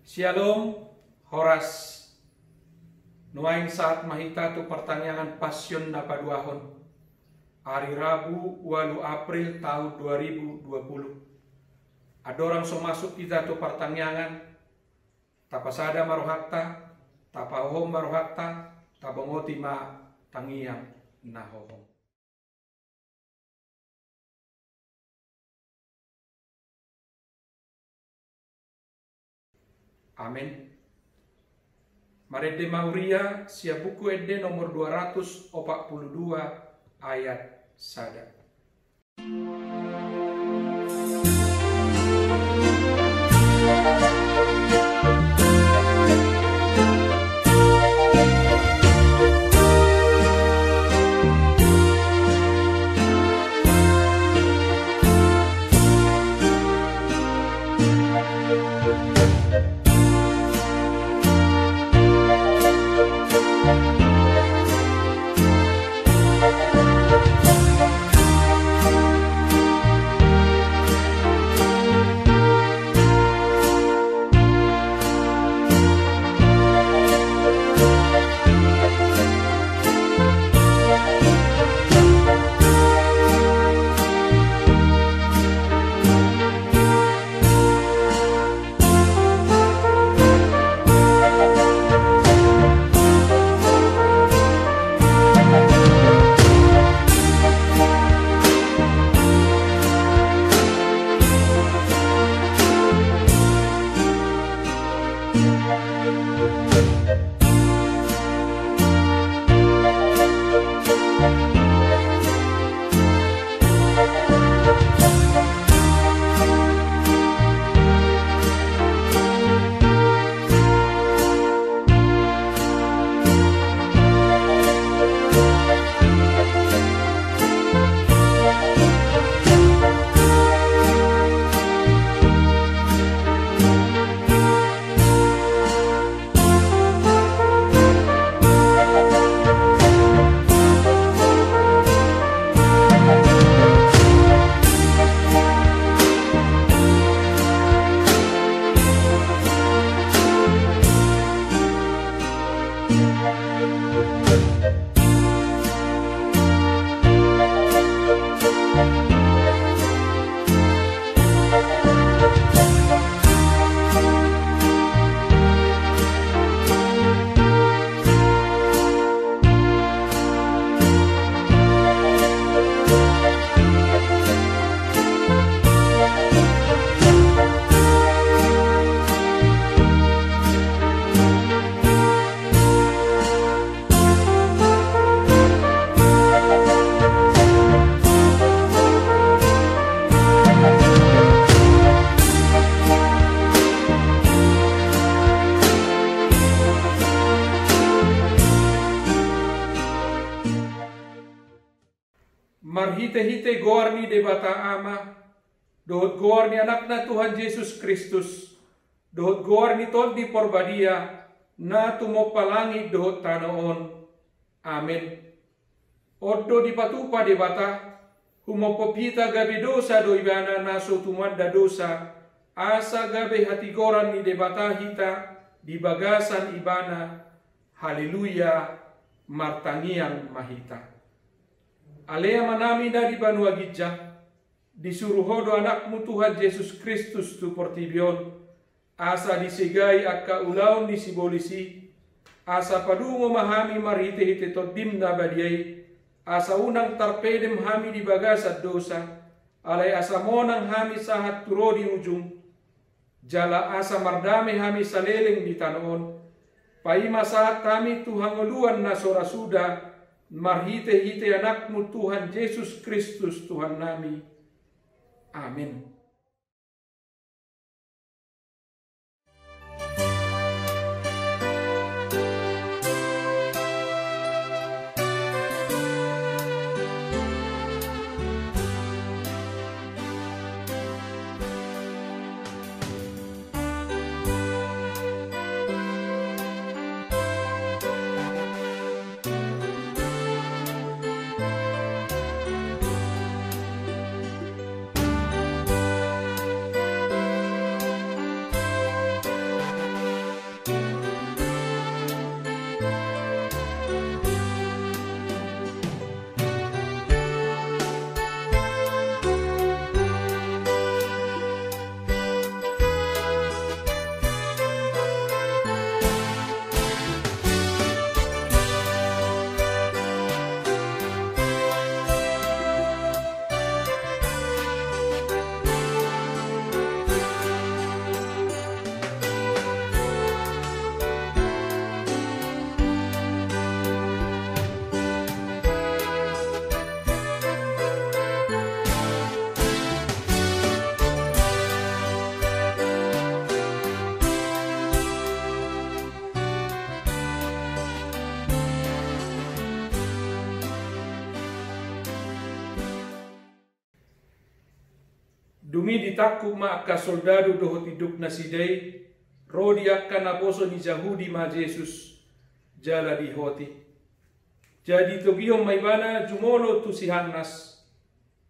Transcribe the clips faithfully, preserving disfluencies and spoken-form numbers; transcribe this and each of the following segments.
Syalom, horas. Nuaeng sahat ma hita tu partangiangan Passion na paduahon, ari Rabu ualu April taon dua ribu dua puluh. Andorang so masuk hita tu partangiangan, tapasada ma rohanta, tapahohom ma rohanta, tabongoti ma tangiang na hohom. Amen. Marende ma huria sian Buku Ende nomor dua ratus opat puluh dua, ayat sada. Marhitehite goar ni Debata Ama, dohot goar ni Anakna Tuhan Jesus Kristus, dohot goar ni Tondi Parbadia, na tumompa langit dohot tano on. Amen. On do dipatupa Debata, humophop hita gabe dosa do Ibana na so tumanda dosa, asa gabe hatigoran ni Debata hita di bagasan Ibana. Haleluya. Martangiang ma hita. Ale Amanami na di banua ginjang, disuru Ho do Anakmu Tuhan Jesus Kristus tu portibi on, asa disegai angka ulaon ni sibolis i, asa padungo ma hami marhitehite Tondim na badia i, asa unang tarpedem hami di bagasan dosa, alai asa monang hami sahat tu ro di ujung, jala asa mardame hami saleleng di tano on. Paima sahat hami tu hangoluan na so ra suda, marhitehite Anakmu Tuhan Jesus Kristus Tuhannami. Amen. Dung i ditangkup ma angka soldadu dohot induk nasida i, ro di angka naposo ni Jahudi ma Jesus, jala diihoti. Jadi togihon ma ibana jumolo tu si Hannas,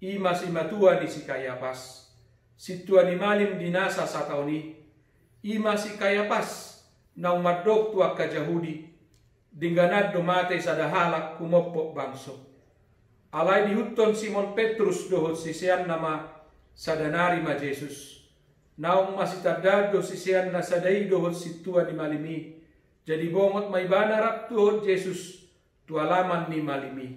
i ma simatua ni si Kayapas, sintua ni malim di nasa sataon i, i ma si Kayapas, naung mandok tu angka Jahudi, dengganan do mate sada halak humophop bangso. Alai diihuthon Simon Petrus dohot siseanna ma sada nari ma Jesus. Naung masitandaan do sisean na sada i dohot sintua ni malim i, jadi bongot ma ibana rap dohot Jesus tu alaman ni malim i.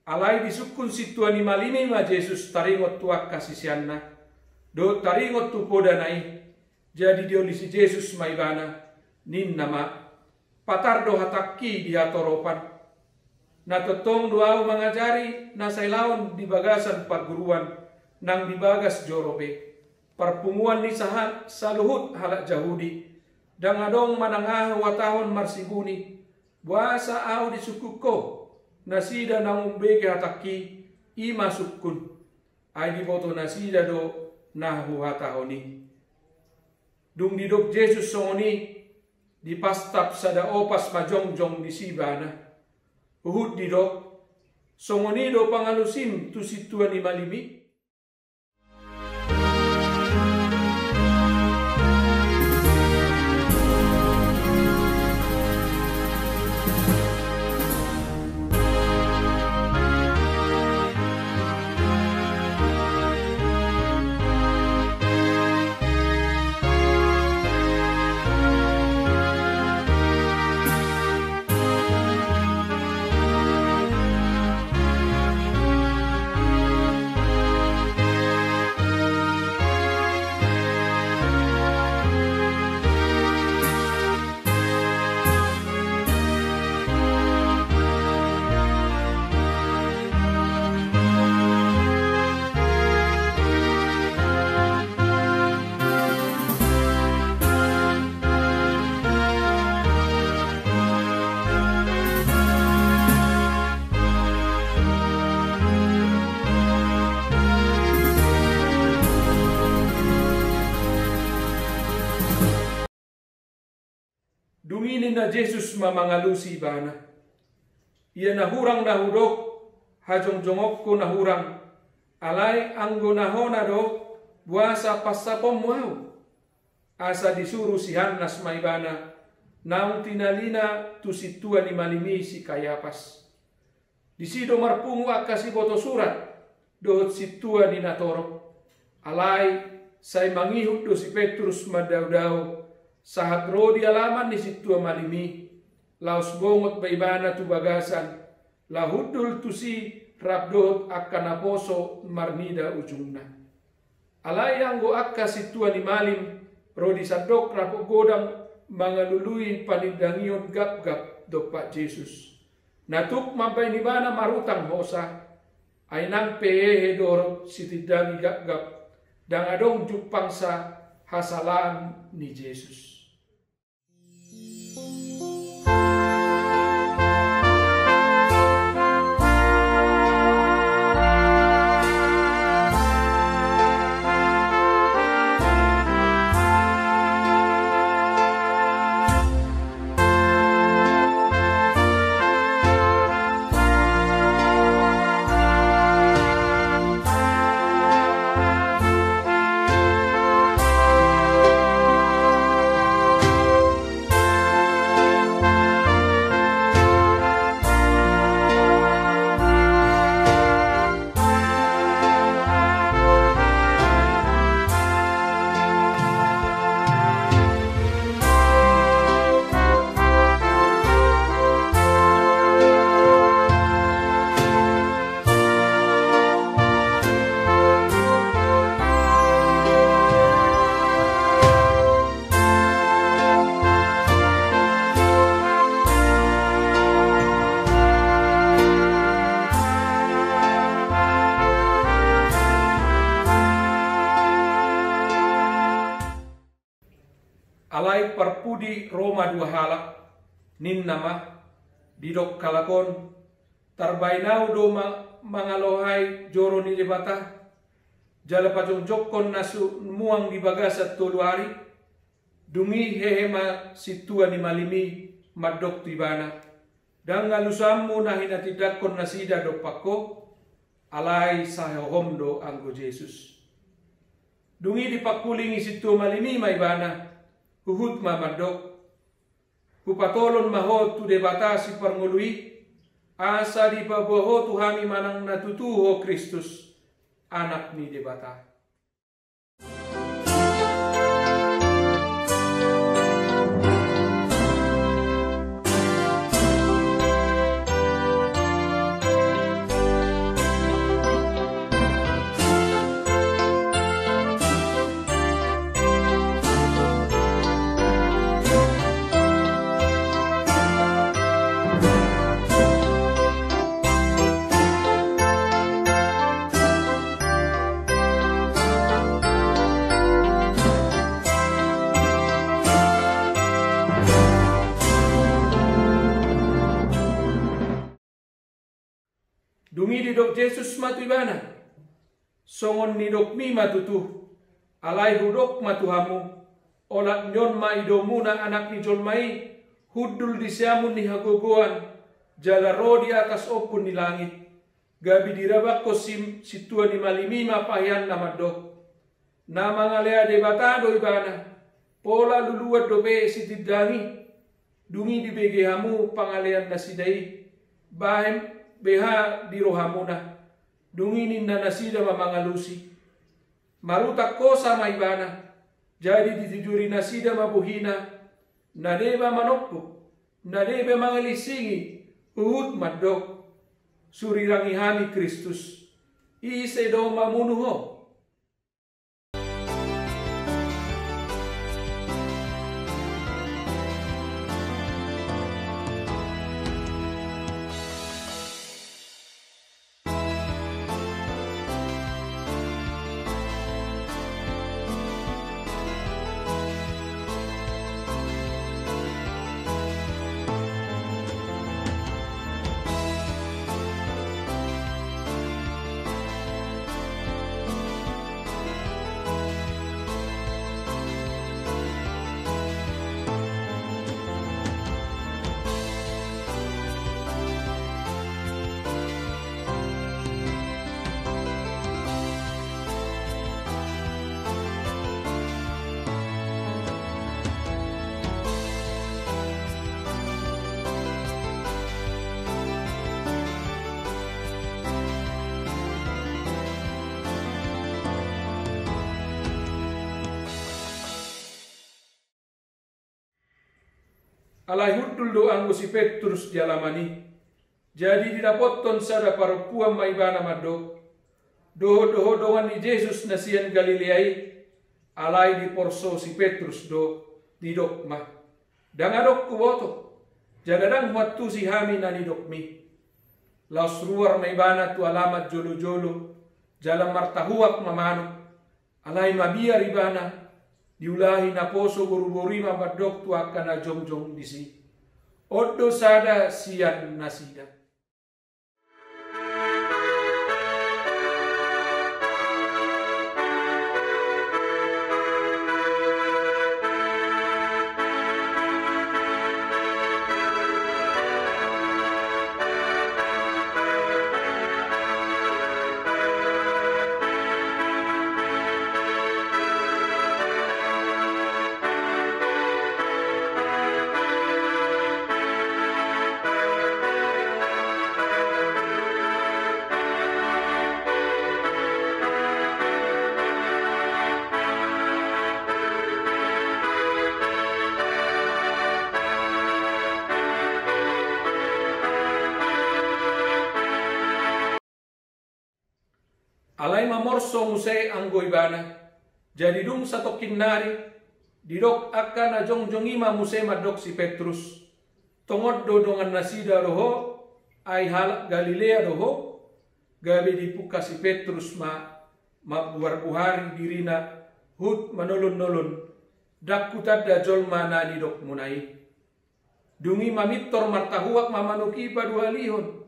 Alai disungkun sintua ni malim i ma Jesus taringot tu angka siseanna, dohot taringot tu podana i. Jadi diolisi Jesus ma ibana, ninna ma: Patar do hatangki di hatoropan. Na tongtong do Ahu mangajari na sai laon di bagasan parguruan nang di bagas joro pe, parpunguan ni saha-, saluhut halak Jahudi. Ndang adong manang aha huhatahon marsibuni. Boasa Ahu disungkun Ho? Nasida naung umbege hatangki, i ma sungkun. Ai diboto nasida do na huhatahon i. Dung didok Jesus songon i, dipastap sada opas ma jongjong disi ibana. Huhut didok: Songon i do pangalusim tu sintua ni malim i? Dung i ninna Jesus ma mangalusi ibana: Ia na hurang na hudok, hajongjongonku na hurang, alai anggo na hona do, boasa pansaponmu ahu? Asa disuru si Hannas ma ibana, naung tinalina tu sintua ni malim i si Kayapas. Disi do marpungu angka siboto surat dohot sintua ni natorop. Alai sai mangihut do si Petrus mandaodao, sahat ro di alaman ni sintua malim i, laos bongot ma ibana tu bagasan, laho hundul tusi rap dohot angka naposo marnida ujungna. Alai anggo angka sintua ni malim ro di sandok rapot godang mangalului panindangion gapgap dompak Jesus. Na tuk mambahen ibana marutang hosa, ai nang pe hehe dohot sitindangi gapgap, ndang adong jumpangsa hasalaan ni Jesus. Parpudi ro ma dua halak, ninna ma, didok halak on, tarbaen ahu do ma-, mangalohai joro ni Debata, jala pajongjongkon na so muang di bagasan tolu ari. Dung i hehe ma sintua ni malim i mandok tu ibana, ndang alusanmu na hinatindangkon nasida dompak ho, alai sahohom do anggo Jesus. Dung i dipangkulingi sintua malim i ma ibana, huhut ma mandok, hupatolon ma ho tu Debata Siparngolu i, asa dipaboa ho tu hami manang na tutu ho Kristus, Anak ni Debata. Dung i didok Jesus ma tu ibana, songon nidokmi ma tutu, alai hudok ma tu hamu, olat ni on ma idaonmuna Anak ni jolma i hundul di siamun ni hagogoan, jala ro di atas ombun ni langit. Gabe dirabangkon si-, sintua ni malim i ma paheanna mandok, na mangalea Debata do ibana, pola luluan dope sitindang i. Dung i dibege hamu pangalean nasida i, bahen beha di rohamuna. Dung i ninna nasida ma mangalusi, marutang hosa ma ibana. Jadi ditijori nasida ma bohina, na deba manompo, na deba mangalisingi, huhut mandok, surirangi hami Kristus, ise do mamunu ho? Alai hundul do anggo si Petrus di alaman i. Jadi didapothon sada parompuan ma ibana mandok, dohot do ho dongan ni Jesus na sian Galilea i? Alai diporso si Petrus do, didok ma, ndang adong huboto, jala ndang huantusi hami na nidokmi. Laos ruar ma ibana tu alaman jolojolo, jala martahuak ma manuk. Alai mabiar ibana, diulahi naposo boruboru i ma mandok tu angka na jongjong disi, on do sada sian nasida. Alai mamorso muse anggo ibana. Jadi dung satongkin nari, didok angka na jongjong i ma muse mandok si Petrus, tongon do dongannasida do ho, ai halak Galilea do ho. Gabe dipungka si Petrus ma mambuarbuari dirina, huhut manolonnolon. Ndang hutanda jolma na nidokmuna i. Dung i mamintor martahuak ma manuk i paduahalihon.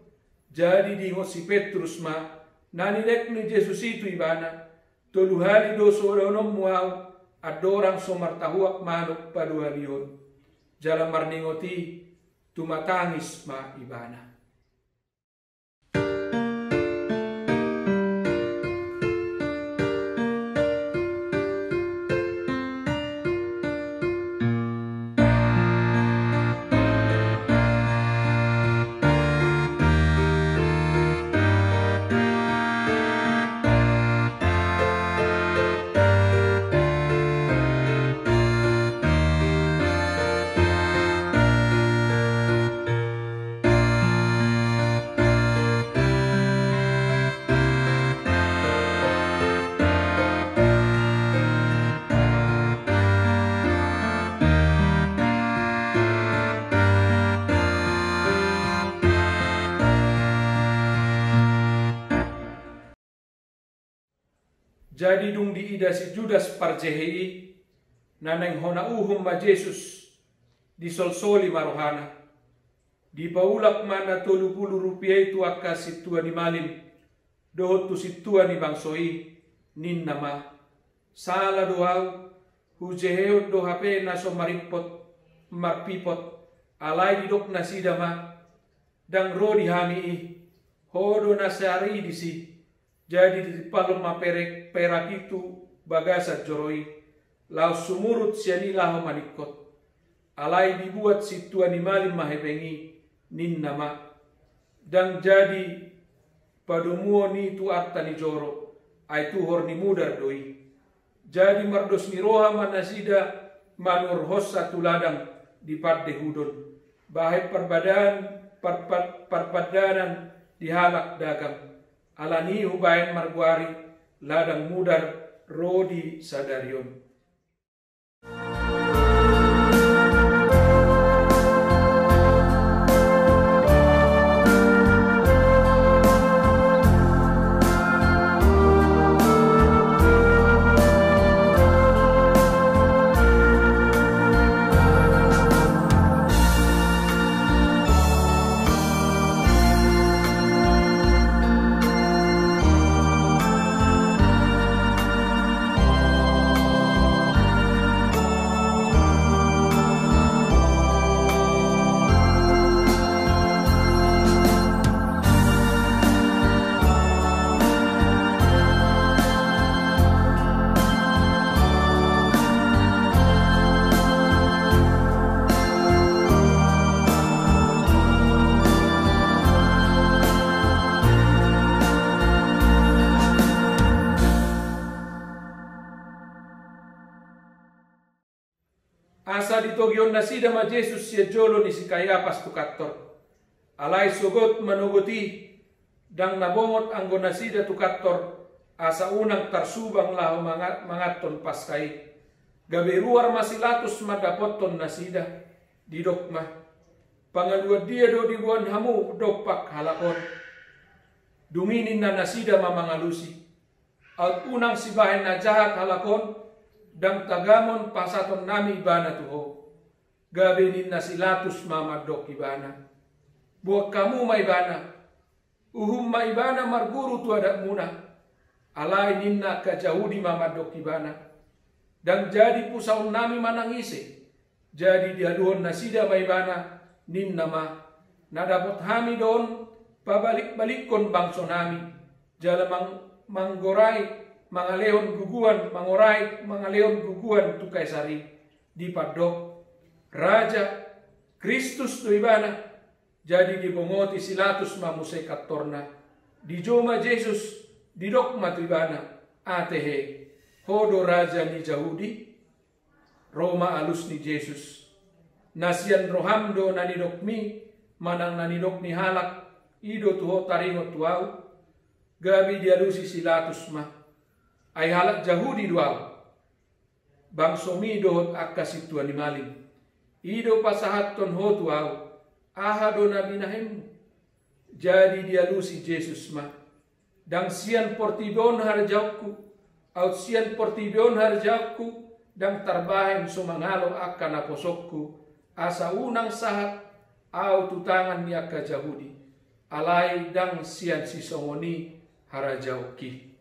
Jadi diingot si Petrus ma na nidok ni Jesus i tu ibana: Tolu hali do so dohononmu ahu, andorang so martahuak manuk paduahalihon. Jala marningot i, tumatangis ma ibana. Jadi dung diida si Judas parjehe i, na naeng hona uhum ma Jesus, disolsoli ma rohana. Dipaulak ma na tolu pulu rupia i tu angka sintua ni malim dohot tu sintua ni bangso i, ninna ma: Sala do ahu, hujehehon do hape na so marimpot, marpipot. Alai didok nasida ma: Ndang ro di hami i, ho do na saridis i. Jadi ditimpalhon ma perak, perak i tu bagasan joro i, laos sumurut sian i laho maningkot. Alai dibuat sintua ni malim ma hepeng i, ninna ma: Ndang jadi padomuon i tu arta ni joro, ai tuhor ni mudar do i. Jadi mardos ni roha ma nasida manuhorhonsa tu ladang di pandehudon, bahen parbadan, par-, par-, parpandanan di halak dagang. Alani i hubahen margoari ladang mudar ro di sadari on. Asa ditogihon nasida ma Jesus sian jolo ni si Kayapas tu kantor. Alai sogot manogot i, ndang na bongot anggo nasida tu kantor, asa unang tarsubang laho manga-, manganhon Paska i. Gabe ruar ma si Latus mandapothon nasida, didok ma: Pangaluan dia do diboan hamu dompak halak on? Dung i ninna nasida ma mangalusi: Aut unang sibahen na jahat halak on, ndang tagamon pasahatonnami ibana tu ho. Gabe ninna si Latus ma mandok ibana: Boan hamu ma ibana, uhum ma ibana marguru tu adatmuna. Alai ninna angka Jahudi ma mandok ibana: Ndang jadi pusaonnami manang ise. Jadi dialuhon nasida ma ibana, ninna ma: Na dapot hami do on pabalikbalikkon bangsonami, jala mang-, manggorai mangalehon guguan, mangorai mangalehon guguan tu Kaisar i, dipandok: Raja, Kristus do ibana. Jadi dibongoti si Latus ma muse kantorna. Dijou ma Jesus, didok ma tu ibana: Ate he, ho do raja ni Jahudi? Ro ma alus ni Jesus: Na sian roham do na nidokmi, manang na nidok ni halak i do tu ho taringot tu ahu? Gabe dialusi si Latus ma: Ai halak Jahudi do ahu, bangsomi dohot angka sintua ni malim. I do pasahathon ho tu ahu, aha do na binahenmu? Jadi dialusi Jesus ma: Ndang sian portibi on harajaonku. Aut sian portibi on harajaonku, ndang tarbahen so mangalo angka naposongku, asa unang sahat ahu tu tangan ni angka Jahudi. Alai ndang sian sisongon i harajaonki.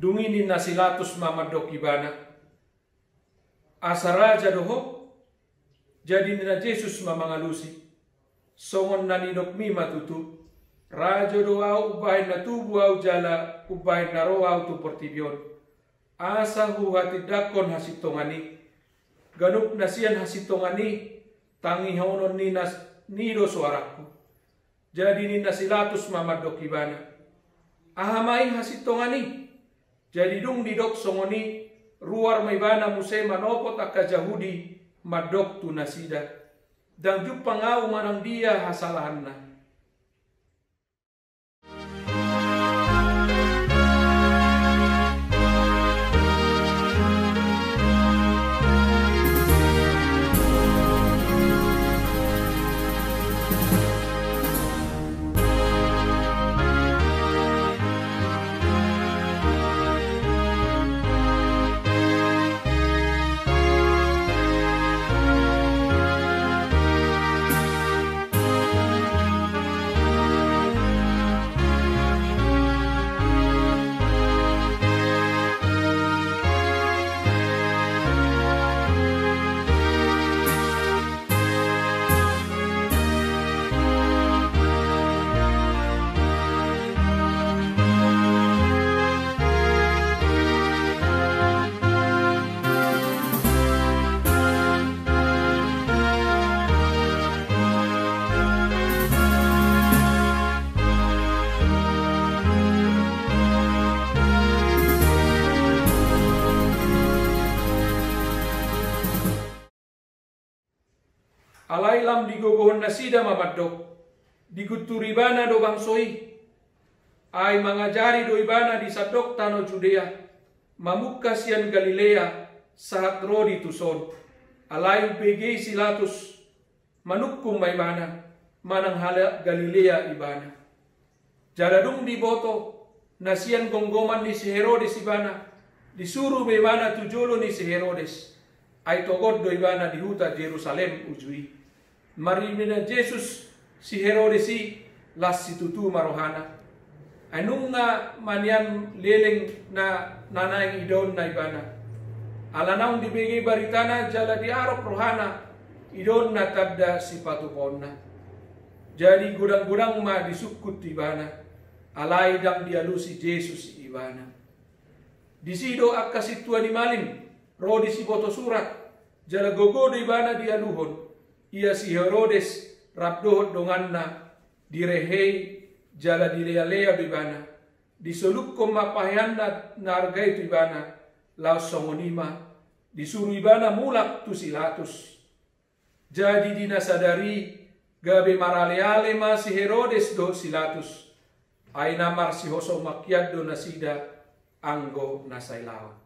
Dung i ninna si Latus ma mandok ibana, asa raja do ho. Jadi ninna Jesus ma mangalusi, songon na nidokmi ma tutu, raja do ahu umbahen na tubu ahu jala umbahen na ro ahu tu portibi on, asa huhatindangkon hasintongan i. Ganup na sian hasintongan i, tangihonon ni nas-, ni do soarangku. Jadi ninna si Latus ma mandok ibana, aha ma i hasintongan i? Jadi dung didok songon i, ruar ma ibana muse manopot angka Jahudi mandok tu nasida, ndang jumpang ahu manang dia hasalahanna. Alai lam digogohon nasida ma mandok, digunturi ibana do bangso i. Ai mangajari do ibana di sandok tano Judea, mamungka sian Galilea, sahat ro di tuson. Alai umbege i si Latus, manungkun ma ibana, manang halak Galilea ibana. Jala dung diboto na sian gomgoman ni si Herodes ibana, disuru ma ibana tu jolo ni si Herodes. Ai togon do ibana di huta Jerusalem uju i. Marnida Jesus si Herodes i, las situtu ma rohana. Ai nunga ma nian leleng na, na naeng idaonna ibana. Ala naung dibege baritana jala diarop rohana, idaonna tanda sipatupaonna. Jadi godang-godang ma disungkun tu ibana, alai ndang dialusi Jesus ibana. Disi do angka sintua ni malim ro disiboto surat, jala gogo do ibana dialuhon. Ia si Herodes rap dohot donganna direhei jala dilea-lea do ibana. Disolukkon ma paheanna na arga i tu ibana, laos songon i ma disuru ibana mulak tu si Latus. Jadi di na sadari i gabe marale-ale ma si Herodes dohot si Latus, ai na marsihosomangkian do nasida anggo na sai laon.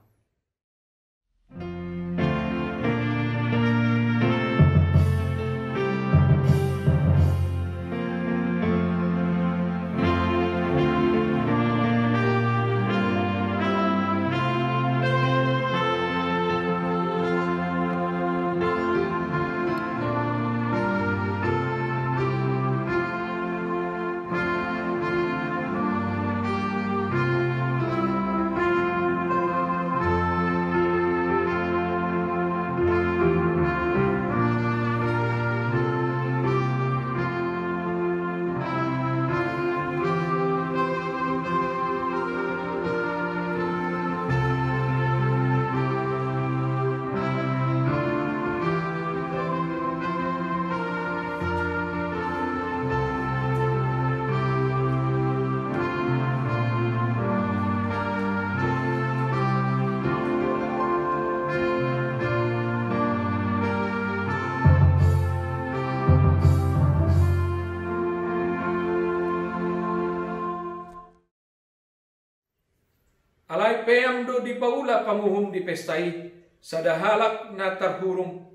Alai peam do dipaula panguhum di pesta i, sada halak na tarhurung,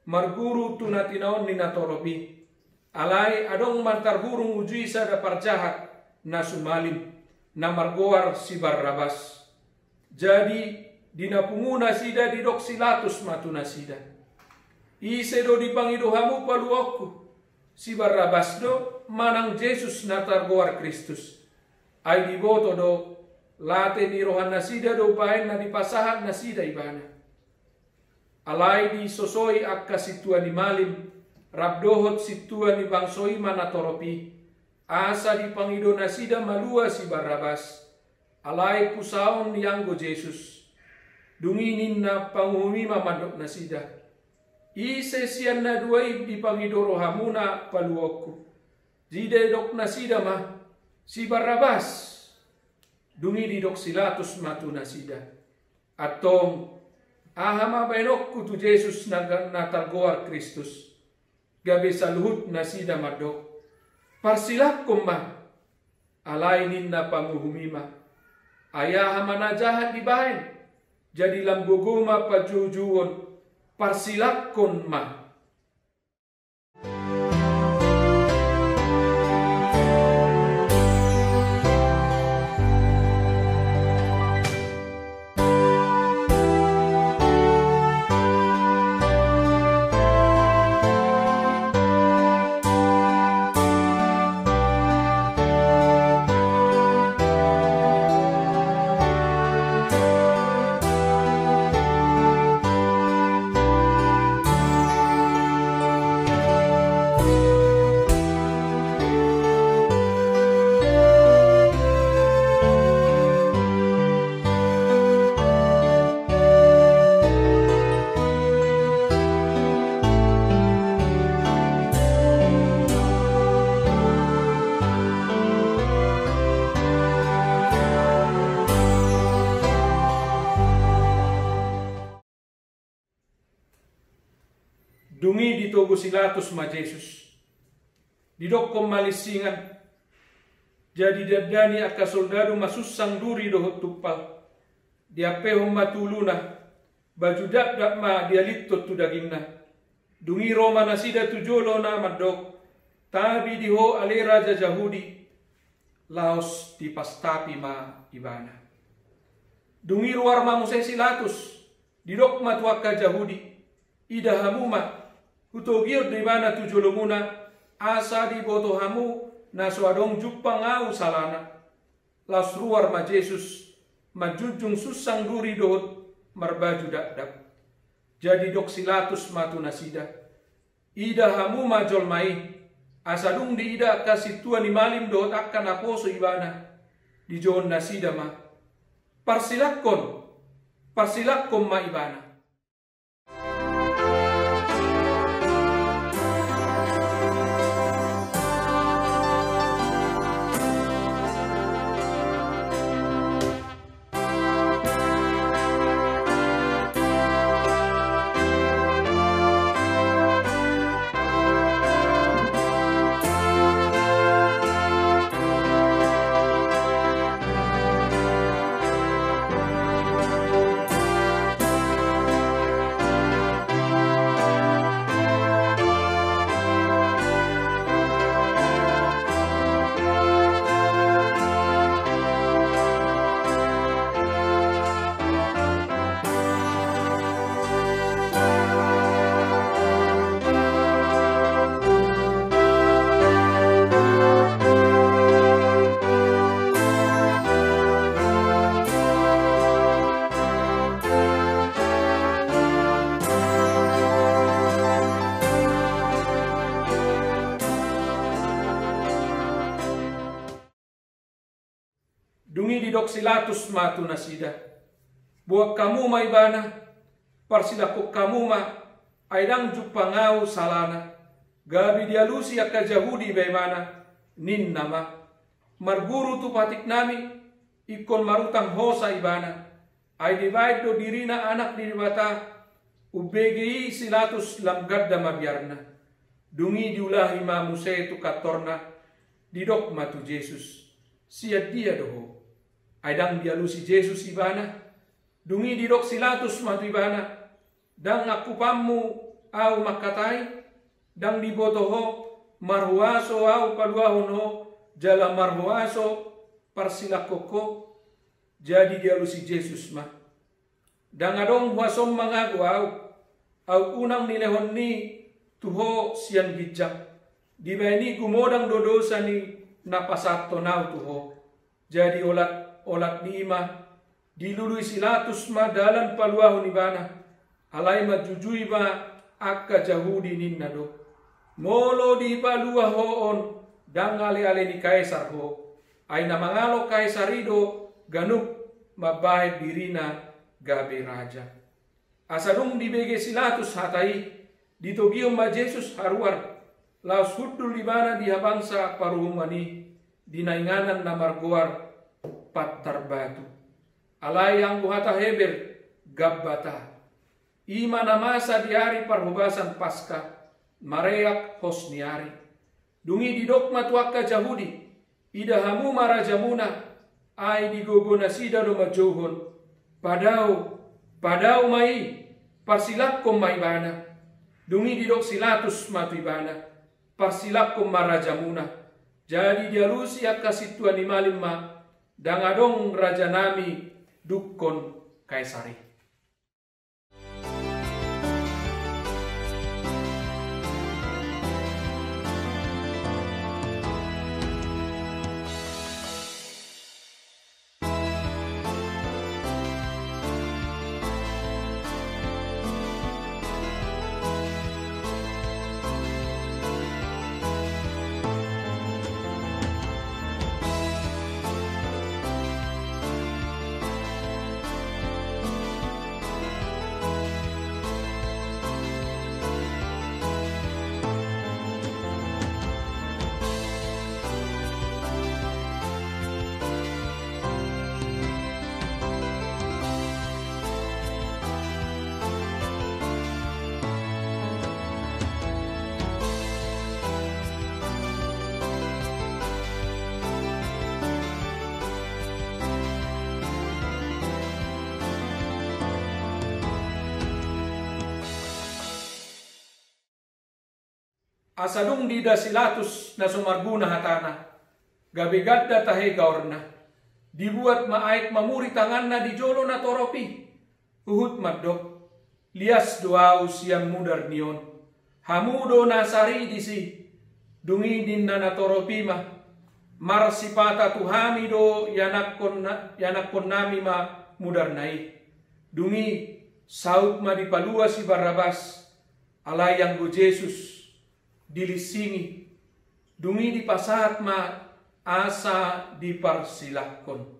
marguru tu na tinaon ni natorop i. Alai adong ma tarhurung uju i sada parjahat na sumalim, na margoar si Barrabas. Jadi di na pungu nasida didok si Latus ma tu nasida: Ise do dipangido hamu paluaonku? Si Barrabas do, manang Jesus na targoar Kristus? Ai diboto do, late ni roha nasida do baen na dipasahat nasida ibana. Alai disosoi angka sintua ni malim rap dohot sintua ni bangso i ma natorop i, asa dipangido nasida malua si Barrabas, alai pusaon ianggo Jesus. Dung i ninna panguhum i ma mandok nasida: Ise sian na dua i dipangido rohamuna paluaonku? Didok nasida ma: Si Barrabas. Dung i didok si Latus ma tu nasida: Antong, aha ma baenonku tu Jesus na, na targoar Kristus? Gabe saluhut nasida mandok: Parsilangkon ma. Alai ninna panguhum i ma: Ai aha ma na jahat dibaen? Jadi lam gogo ma panjoujouon, parsilangkon ma. Dung i ditogu si Latus ma Jesus, didokkon ma linsingan. Jadi diandani angka soldadu ma sunsang duri dohot tumpal. Diampehon ma tu uluna, baju dakdak ma dialinhon tu dagingna. Dung i ro ma nasida tu jolona mandok: Tabi di ho ale raja Jahudi. Laos dipastapi ma ibana. Dung i ruar ma muse si Latus, didok ma tu angka Jahudi: Ida hamu ma, hutogihon do ibana tu jolomuna, asa diboto hamu na so adong jumpang ahu salana. Laos ruar ma Jesus, manjunjung sunsang duri dohot marbaju dakdak. Jadi didok si Latus ma tu nasida: Ida hamu ma jolma i. Asa dung diida angka sintua ni malim dohot angka naposo ibana, dijouhon nasida ma: Parsilangkon, parsilangkon ma ibana. Dung i didok si Latus ma tu nasida: Boan hamu ma ibana, parsilangkon hamu ma, ai ndang jumpang ahu salana. Gabe dialusi angka Jahudi ma ibana, ninna ma: Marguru tu patiknami, ingkon marutang hosa ibana. Ai dibaen do dirina Anak ni Debata. Umbege i si Latus lam ganda ma biarna. Dung i diulahi ma muse tu kantorna, didok ma tu Jesus: Sian dia do ho? Ai ndang dialusi Jesus ibana. Dung i didok si Latus ma tu ibana, ndang angkupanmu ahu mangkatai? Ndang diboto ho marhuaso ahu paluahon ho jala marhuaso parsilangkon ho? Jadi dialusi Jesus ma, ndang adong huasom mangago ahu. Aut unang nilehon ni tu ho sian ginjang. Dibahen i gumodang do dosa ni na pasahathon ahu tu ho. Jadi olat olat ni i ma dilului si Latus ma dalan paluahon ibana. Alai manjujui ma angka Jahudi ninna do, molo dipalua ho on ndang aleale ni Kaesar ho. Ai na mangalo Kaesar i do ganup mambahen dirina gabe raja. Asa dung dibege si Latus hata i, ditogihon ma Jesus haruar, laos hundul ibana di habangsa paruhuman i, di na inganan na margoar Pantar Batu. Alai anggo hata Heber, Gabbata, i ma na masa di ari parhobasan Paska, mareak hos ni ari. Dung i didok ma tu angka Jahudi, ida hamu ma rajamuna. Ai digogo nasida do manjouhon, padao, padao ma i, parsilangkon ma ibana. Dung i didok si Latus ma tu ibana, parsilangkon ma rajamuna. Jadi dialusi angka sintua ni malim ma, ndang adong rajanami dungkon Kaesar i. Asa dung diida si Latus na so marguna hatana, gabe ganda tahe gaorna. Dibuat ma aek mamuri tanganna di jolo natorop i. Huhut mandok, lias do ahu sian mudar ni on. Hamu do na sari disi. Dung i ninna natorop i ma, marsipata tu hami do ianakkon, ianakkonnami ma mudarna i. Dung i saut ma dipalua si Barabas. Alai anggo Jesus dilinsingi. Dung i dipasahat ma asa diparsilangkon.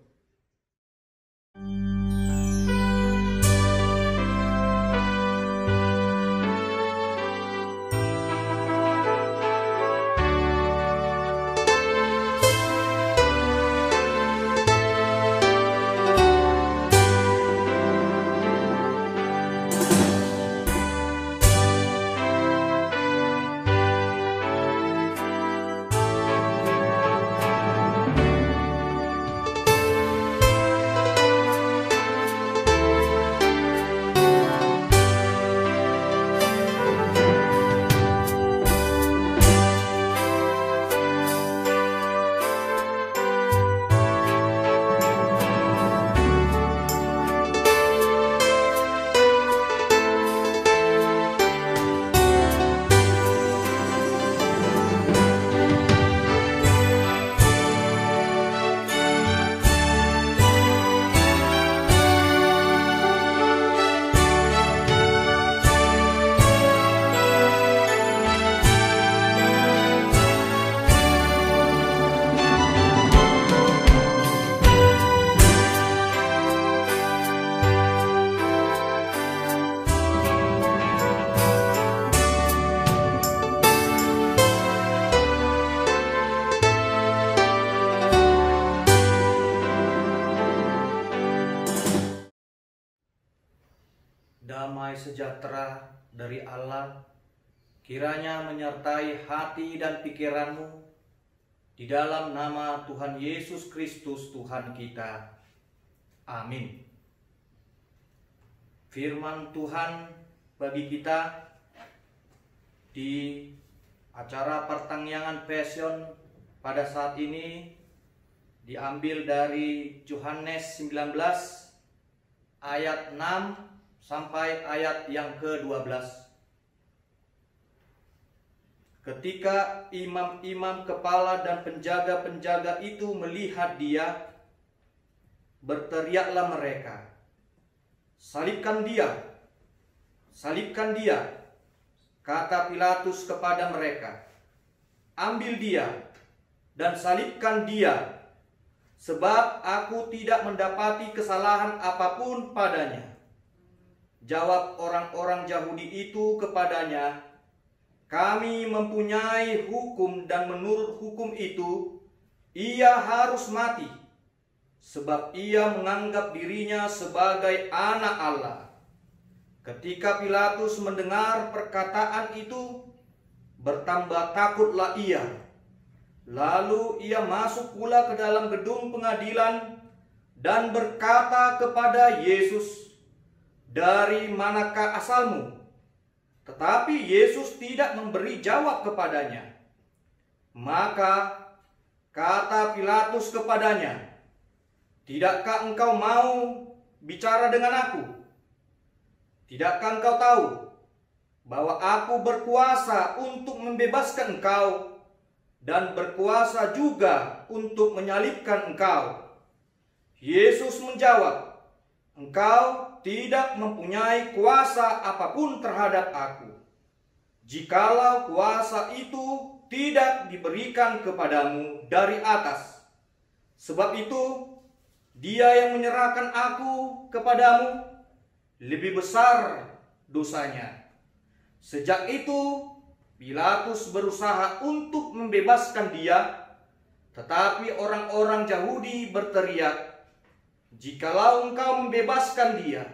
Damai sejahtera dari Allah kiranya menyertai hati dan pikiranmu di dalam nama Tuhan Yesus Kristus Tuhan kita. Amin. Firman Tuhan bagi kita di acara pertangiangan Passion pada saat ini diambil dari Yohanes sembilan belas ayat enam sampai ayat yang kedua belas. Ketika imam-imam kepala dan penjaga-penjaga itu melihat Dia, berteriaklah mereka, "Salibkan Dia! Salibkan Dia!" Kata Pilatus kepada mereka, "Ambil Dia dan salibkan Dia, sebab aku tidak mendapati kesalahan apapun padanya." Jawab orang-orang Yahudi itu kepadanya, "Kami mempunyai hukum, dan menurut hukum itu, Ia harus mati, sebab Ia menganggap dirinya sebagai Anak Allah." Ketika Pilatus mendengar perkataan itu, bertambah takutlah ia. Lalu ia masuk pula ke dalam gedung pengadilan dan berkata kepada Yesus, "Dari manakah asalmu?" Tetapi Yesus tidak memberi jawab kepadanya. Maka kata Pilatus kepadanya, "Tidakkah engkau mau bicara dengan aku? Tidakkah engkau tahu bahwa aku berkuasa untuk membebaskan engkau dan berkuasa juga untuk menyalibkan engkau?" Yesus menjawab, "Engkau tidak mempunyai kuasa apapun terhadap aku, jikalau kuasa itu tidak diberikan kepadamu dari atas. Sebab itu, dia yang menyerahkan aku kepadamu lebih besar dosanya." Sejak itu, Pilatus berusaha untuk membebaskan Dia, tetapi orang-orang Yahudi berteriak, "Jikalau engkau membebaskan Dia,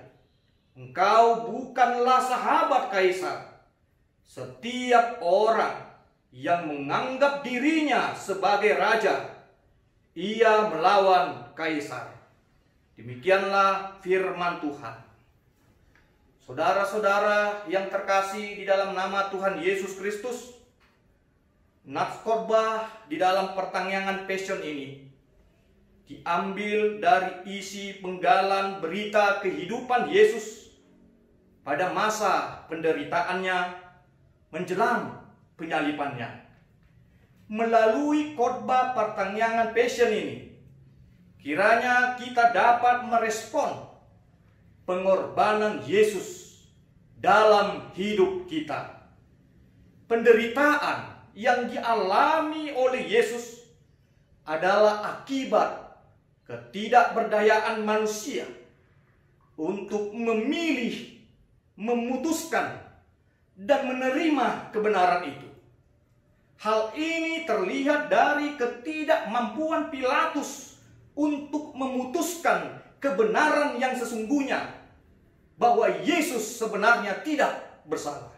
engkau bukanlah sahabat Kaisar. Setiap orang yang menganggap dirinya sebagai raja, ia melawan Kaisar." Demikianlah firman Tuhan. Saudara-saudara yang terkasih di dalam nama Tuhan Yesus Kristus, nats khotbah di dalam pertangiangan Passion ini diambil dari isi penggalan berita kehidupan Yesus pada masa penderitaannya menjelang penyalibannya. Melalui khotbah pertangiangan Passion ini, kiranya kita dapat merespon pengorbanan Yesus dalam hidup kita. Penderitaan yang dialami oleh Yesus adalah akibat ketidakberdayaan manusia untuk memilih, memutuskan, dan menerima kebenaran itu. Hal ini terlihat dari ketidakmampuan Pilatus untuk memutuskan kebenaran yang sesungguhnya, bahwa Yesus sebenarnya tidak bersalah.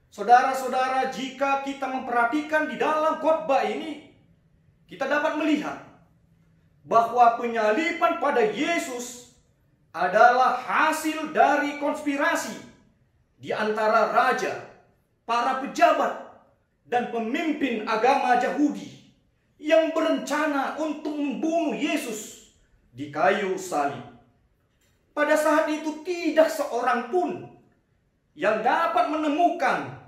Saudara-saudara, jika kita memperhatikan di dalam khotbah ini, kita dapat melihat bahwa penyaliban pada Yesus adalah hasil dari konspirasi di antara raja, para pejabat, dan pemimpin agama Yahudi yang berencana untuk membunuh Yesus di kayu salib. Pada saat itu, tidak seorang pun yang dapat menemukan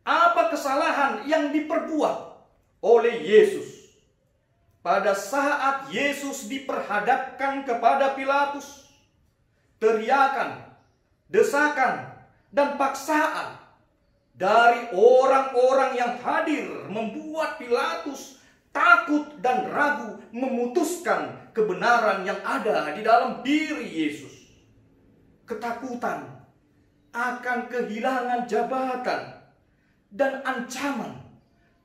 apa kesalahan yang diperbuat oleh Yesus. Pada saat Yesus diperhadapkan kepada Pilatus, teriakan, desakan, dan paksaan dari orang-orang yang hadir membuat Pilatus takut dan ragu memutuskan kebenaran yang ada di dalam diri Yesus. Ketakutan akan kehilangan jabatan dan ancaman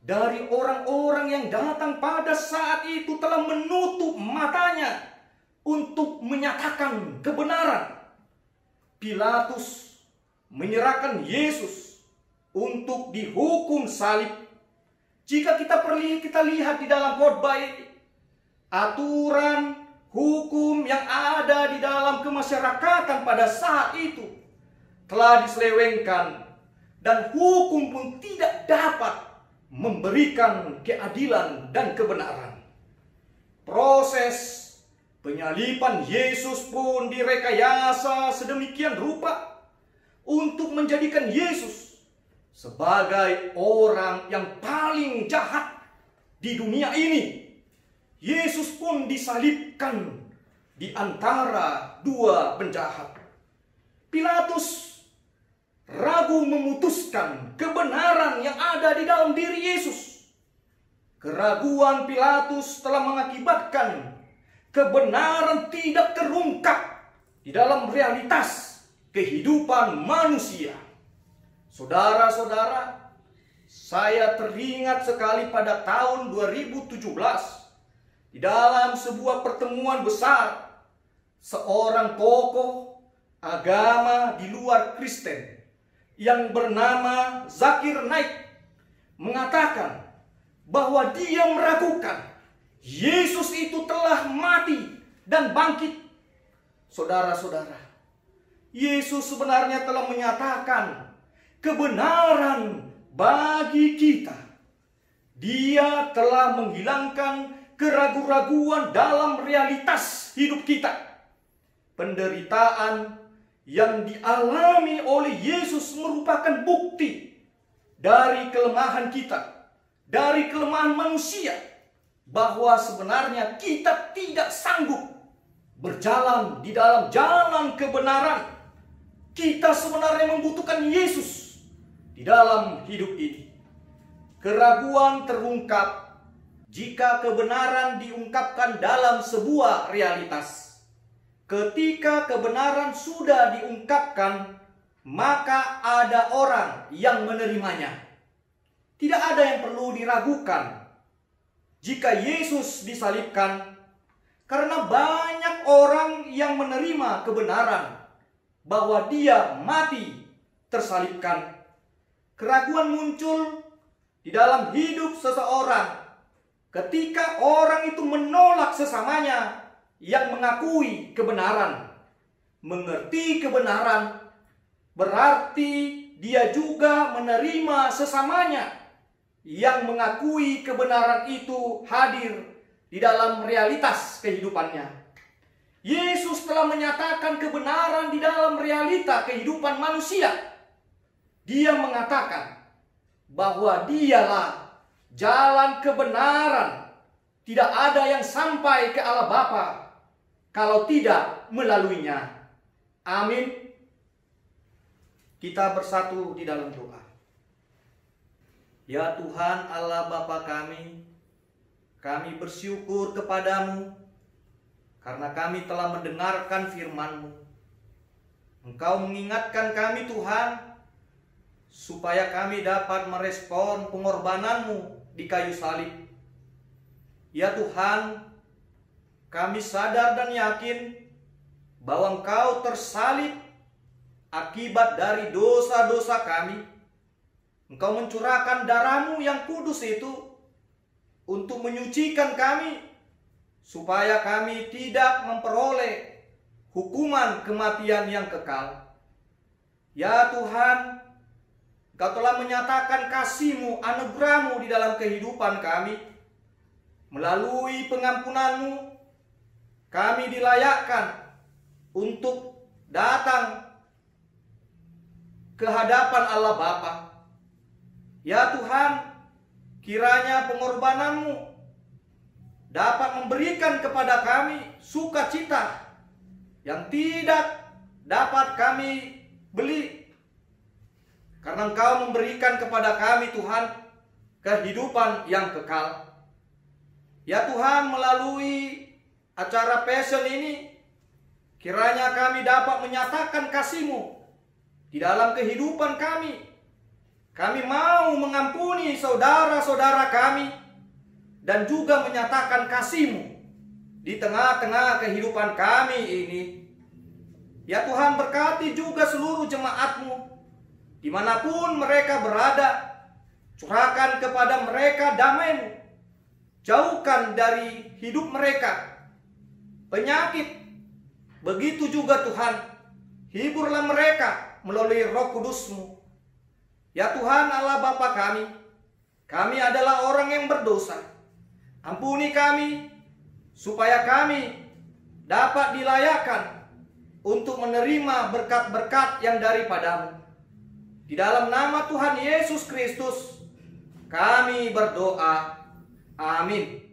dari orang-orang yang datang pada saat itu telah menutup matanya untuk menyatakan kebenaran. Pilatus menyerahkan Yesus untuk dihukum salib. Jika kita perli-, kita lihat di dalam khotbah ini, aturan Hukum yang ada di dalam kemasyarakatan pada saat itu telah diselewengkan, dan hukum pun tidak dapat memberikan keadilan dan kebenaran. Proses penyaliban Yesus pun direkayasa sedemikian rupa untuk menjadikan Yesus sebagai orang yang paling jahat di dunia ini. Yesus pun disalibkan di antara dua penjahat. Pilatus ragu memutuskan kebenaran yang ada di dalam diri Yesus. Keraguan Pilatus telah mengakibatkan kebenaran tidak terungkap di dalam realitas kehidupan manusia. Saudara-saudara, saya teringat sekali pada tahun dua ribu tujuh belas, di dalam sebuah pertemuan besar, seorang tokoh agama di luar Kristen yang bernama Zakir Naik mengatakan bahwa dia meragukan Yesus itu telah mati dan bangkit. Saudara-saudara, Yesus sebenarnya telah menyatakan kebenaran bagi kita. Dia telah menghilangkan keraguan-raguan dalam realitas hidup kita. Penderitaan yang dialami oleh Yesus merupakan bukti dari kelemahan kita, dari kelemahan manusia, bahwa sebenarnya kita tidak sanggup berjalan di dalam jalan kebenaran. Kita sebenarnya membutuhkan Yesus di dalam hidup ini. Keraguan terungkap jika kebenaran diungkapkan dalam sebuah realitas. Ketika kebenaran sudah diungkapkan, maka ada orang yang menerimanya. Tidak ada yang perlu diragukan jika Yesus disalibkan, karena banyak orang yang menerima kebenaran bahwa Dia mati tersalibkan. Keraguan muncul di dalam hidup seseorang ketika orang itu menolak sesamanya yang mengakui kebenaran. Mengerti kebenaran berarti dia juga menerima sesamanya yang mengakui kebenaran itu hadir di dalam realitas kehidupannya. Yesus telah menyatakan kebenaran di dalam realita kehidupan manusia. Dia mengatakan bahwa Dialah jalan kebenaran. Tidak ada yang sampai ke Allah Bapa kalau tidak melalui-Nya. Amin. Kita bersatu di dalam doa. Ya Tuhan Allah Bapa kami, kami bersyukur kepada-Mu karena kami telah mendengarkan firman-Mu. Engkau mengingatkan kami, Tuhan, supaya kami dapat merespon pengorbanan-Mu di kayu salib. Ya Tuhan, kami sadar dan yakin bahwa Engkau tersalib akibat dari dosa-dosa kami. Engkau mencurahkan darah-Mu yang kudus itu untuk menyucikan kami, supaya kami tidak memperoleh hukuman kematian yang kekal. Ya Tuhan, Engkau telah menyatakan kasih-Mu, anugerah-Mu di dalam kehidupan kami. Melalui pengampunan-Mu, kami dilayakkan untuk datang ke hadapan Allah Bapa. Ya Tuhan, kiranya pengorbanan-Mu dapat memberikan kepada kami sukacita yang tidak dapat kami beli. Karena Engkau memberikan kepada kami, Tuhan, kehidupan yang kekal. Ya Tuhan, melalui acara Passion ini, kiranya kami dapat menyatakan kasih-Mu di dalam kehidupan kami. Kami mau mengampuni saudara-saudara kami dan juga menyatakan kasih-Mu di tengah-tengah kehidupan kami ini. Ya Tuhan, berkati juga seluruh jemaat-Mu, di mana pun mereka berada. Curahkan kepada mereka damai-Mu. Jauhkan dari hidup mereka penyakit. Begitu juga Tuhan, hiburlah mereka melalui Roh Kudus-Mu. Ya Tuhan Allah Bapa kami, kami adalah orang yang berdosa. Ampuni kami, supaya kami dapat dilayakkan untuk menerima berkat-berkat yang daripada-Mu. Di dalam nama Tuhan Yesus Kristus, kami berdoa. Amin.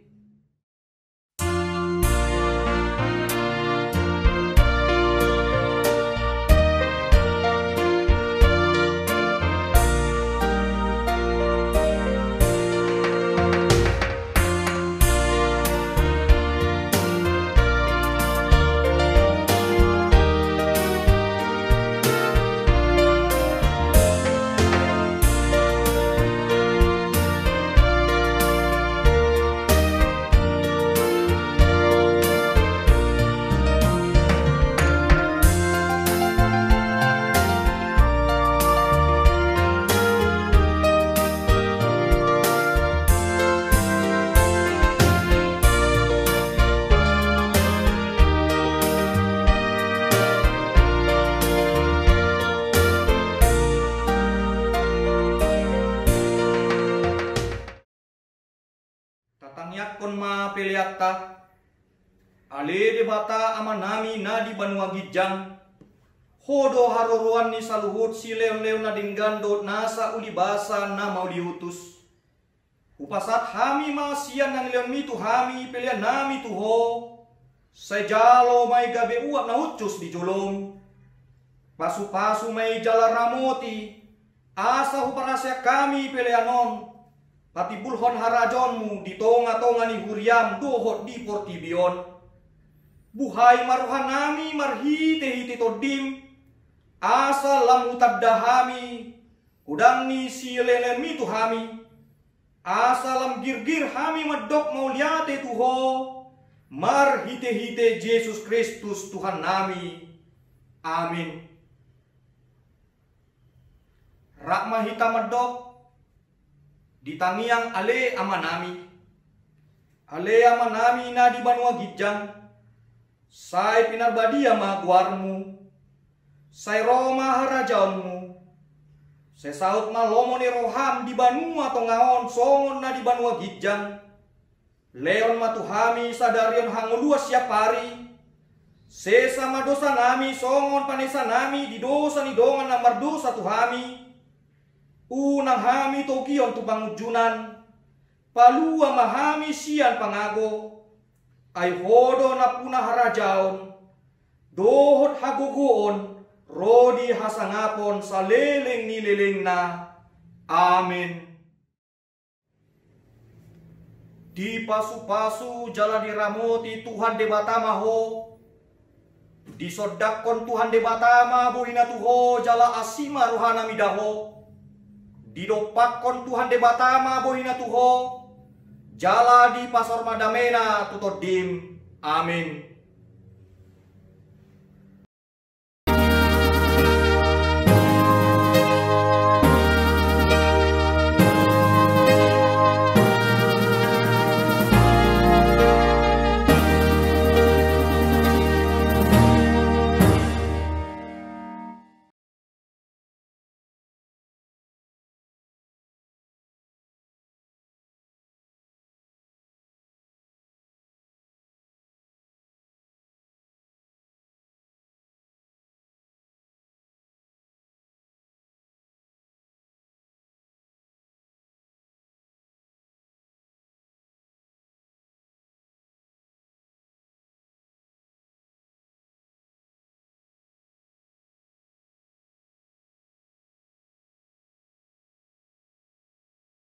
Tatangiangkon ma peleanta. Ale Debata Amanami na di banua ginjang, Ho do haroroan ni saluhut silehonlehon na denggan dohot nasa ulibasa na mauliutus. Hupasahat hami ma sian na nilehonmi tu hami peleannami tu Ho, sai jalo ma i gabe uap na hushus di jolom. Pasupasu ma i jala ramoti, asa huparaseak hami pelean on patimbulhon harajaonmu di tongatonga ni huriam dohot di portibi on. Buhai ma rohanami marhitehite Tondim, asa lam hutanda hami godang ni silehonlehonmi tu hami, asa lam girgir hami mandok mauliate tu Ho marhitehite Jesus Kristus Tuhannami. Amin. Rap ma hita mandok di tangiang Ale Amanami. Ale Amanami na di banua ginjang, sai pinarbadia ma goarmu. Sai ro ma harajaonmu. Sai saut ma lomo ni roham di banua tonga on songon na di banua ginjang. Lehon ma tu hami sadari on hangoluan siapari. Sesa ma dosanami songon panesanami di dosa ni dongan na mardosa tu hami. Unang hami togihon tu pangunjunan. Palua ma hami sian pangago. Ai Ho do nampuna harajaon dohot hagogoon ro di hasangapon saleleng ni lelengna. Amen. Dipasupasu jala diramoti Tuhan Debata ma ho. Disondangkon Tuhan Debata ma bohina tu ho jala asi ma rohana mida ho. Didompakkon Tuhan Debata ma bohina tu ho jala dipasaor ma damena tu tondim. Amin.